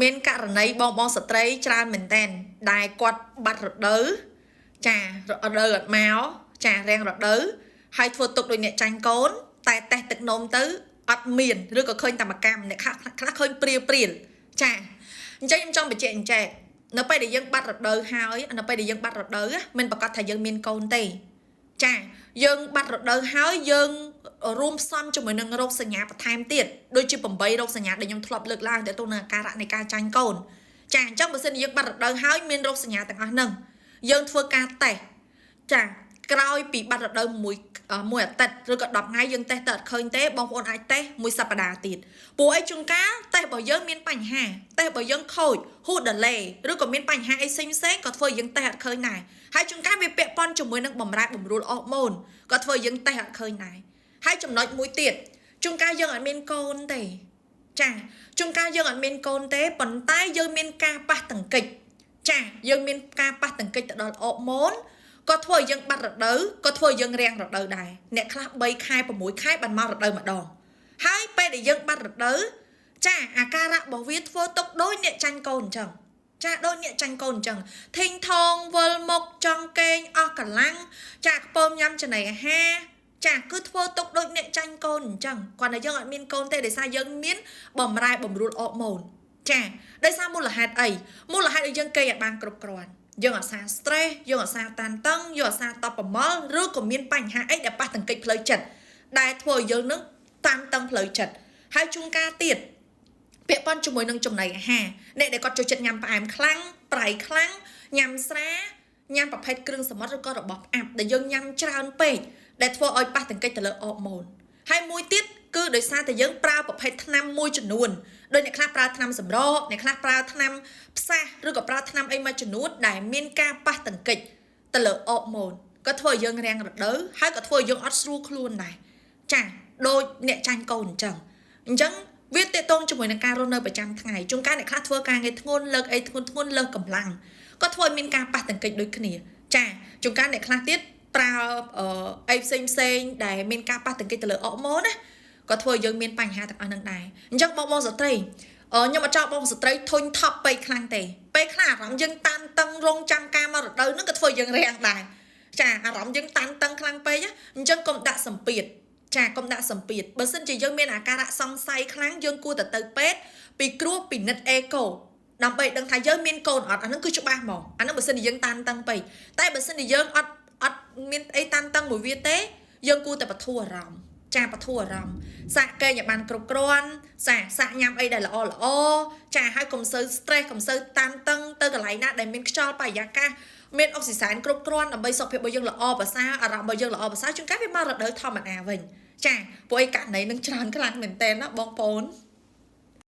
មានករណីបងបងស្ត្រីច្រើនមែនតែនដែលគាត់បាត់រដូវចារដូវអត់មកចារាំងរដូវហើយធ្វើទុកដូចអ្នកចាញ់កូនតែតេស្តទឹកនោមទៅអត់មានឬក៏ឃើញតែមួយកម្មអ្នកខ្លះខ្លះឃើញព្រាលព្រាលចាអញ្ចឹងខ្ញុំចង់បញ្ជាក់អញ្ចេះនៅពេលដែលយើងបាត់រដូវហើយនៅពេលដែលយើងបាត់រដូវមិនប្រកាសថាយើងមានកូនទេចាយើងបាត់រដូវហើយយើងរួមផ្សំជាមួយនឹងរោគសញ្ញាបន្ថែមទៀតដូចជា8រោគសញ្ញាដែលខ្ញុំធ្លាប់លើកឡើងទៅនឹងអាការៈនៃការចាញ់កូនចាអញ្ចឹងបើសិនជាយើងបាត់រដូវហើយមានរោគសញ្ញាទាំងអស់ហ្នឹងយើងធ្វើការតេស្តចាក្រោយពីបាត់រដូវមួយមួយអាទិត្យឬក៏10ថ្ងៃយើងតេស្តទៅអត់ឃើញទេបងប្អូនអាចតេស្តមួយសប្តាហ៍ទៀតព្រោះអីជួនកាលតេស្តរបស់យើងមានបញ្ហាតេស្តរបស់យើងខូចហ៊ូដឡេឬក៏មានបញ្ហាអីផ្សេងផ្សេងក៏ធ្វើឲ្យយើងតេស្តអត់ឃើញដែរហើយជួនកាលវាពាក់ព័ន្ធជាមួយនឹងបំរែបំរួលអរម៉ូនក៏ធ្វើឲ្យយើងតេស្តអត់ឃើញដែរហើយចំណុចមួយទៀតជួនកាលយើងអត់មានកូនទេចាជួនកាលយើងអត់មានកូនទេប៉ុន្តែយើងមានការប៉ះទង្គិចចាយើងមានការប៉ះទង្គិចទៅដល់អរម៉ូនក៏ធ្វើឲ្យយើងបាត់រដូវក៏ធ្វើឲ្យយើងរាំងរដូវដែរអ្នកខ្លះ3ខែ6ខែបានមករដូវម្ដងហើយពេលដែលយើងបាត់រដូវចាអាការៈរបស់វាធ្វើទុកដូចអ្នកចាញ់កូនអញ្ចឹងចាដូចអ្នកចាញ់កូនអញ្ចឹងធីងថងវិលមុខចង់កេងអស់កម្លាំងចាខ្ពើមញ៉ាំចំណីអាហារចាគឺធ្វើទុកដូចអ្នកចាញ់កូនអញ្ចឹងគ្រាន់តែយើងអត់មានកូនទេដោយសារយើងមានបំរែបំរួលអរម៉ូនចាដោយសារមូលហេតុអីមូលហេតុឲ្យយើងគេឲ្យបានគ្រប់គ្រាន់យើងអាសា stress យើងអាសាតានតឹងយើងអាសាតបប្រមល់ឬក៏មានបញ្ហាអីដែលប៉ះទង្គិចផ្លូវចិត្តដែលធ្វើឲ្យយើងនឹងតានតឹងផ្លូវចិត្តហើយជួនកាលទៀតពាក់ព័ន្ធជាមួយនឹងចំណីអាហារអ្នកដែលគាត់ចូលចិត្តញ៉ាំផ្អែមខ្លាំងប្រៃខ្លាំងញ៉ាំស្រាញ៉ាំប្រភេទគ្រឿងសមុទ្រឬក៏របស់ផ្អាប់ដែលយើងញ៉ាំច្រើនពេកដែលធ្វើឲ្យប៉ះទង្គិចទៅលើអរម៉ូនហើយមួយទៀតគឺដោយសារតែយើងប្រើប្រភេទថ្នាំមួយចំនួនដោយអ្នកខ្លះប្រើថ្នាំសម្រកអ្នកខ្លះប្រើថ្នាំផ្សះឬក៏ប្រើថ្នាំអីមួយចំនួនដែលមានការប៉ះទង្គិចទៅលើអរម៉ូនក៏ធ្វើឲ្យយើងរាំងរដូវហើយក៏ធ្វើឲ្យយើងអត់ស្រួលខ្លួនដែរចាដូចអ្នកចាញ់កូនអញ្ចឹងអញ្ចឹងវាតេតងជាមួយនឹងការរស់នៅប្រចាំថ្ងៃជួនកាលអ្នកខ្លះធ្វើការងារធ្ងន់លើកអីធ្ងន់ធ្ងន់លើកកម្លាំងក៏ធ្វើឲ្យមានការប៉ះទង្គិចដូចគ្នាចាជួនកាលអ្នកខ្លះទៀតប្រើអីផ្សេងផ្សេងដែលមានការប៉ះទង្គិចទៅលើអរម៉ូនណាក៏ធ្វើឲ្យយើងមានបញ្ហាទាំងអស់នឹងដែរអញ្ចឹងបងបងស្ត្រីខ្ញុំអត់ចង់បងស្ត្រីធុញថប់ពេកខ្លាំងទេពេលខ្លះអារម្មណ៍យើងតានតឹងរងចាំការមករដូវហ្នឹងក៏ធ្វើយើងរាំងដែរចាអារម្មណ៍យើងតានតឹងខ្លាំងពេកអញ្ចឹងកុំដាក់សម្ពាធចាកុំដាក់សម្ពាធបើសិនជាយើងមានអាការៈសង្ស័យខ្លាំងយើងគួរតែទៅពេទ្យពីគ្រោះពិនិត្យអេកូដើម្បីដឹងថាយើងមានកូនអត់អាហ្នឹងគឺច្បាស់ហ្មងអាហ្នឹងបើសិនជាយើងតានតឹងពេកតែបើសិនជាយើងអត់មានអីតានតឹងមួយវាទេយើងគួរតែបធូរអារម្មណ៍ចាបធូរអារម្មណ៍សាក់គេងឲ្យបានគ្រប់គ្រាន់សាសាក់ញ៉ាំអីដែលល្អល្អចាហើយកុំសូវ stress កុំសូវតានតឹងទៅកន្លែងណាដែលមានខ្យល់បរិយាកាសមានអុកស៊ីសែនគ្រប់គ្រាន់ដើម្បីសុខភាពរបស់យើងល្អប្រសើរអារម្មណ៍របស់យើងល្អប្រសើរជួនកាលវាមករដូវធម្មតាវិញចាពួកឯករណីនឹងច្រើនខ្លាំងមែនតើណាបងប្អូន។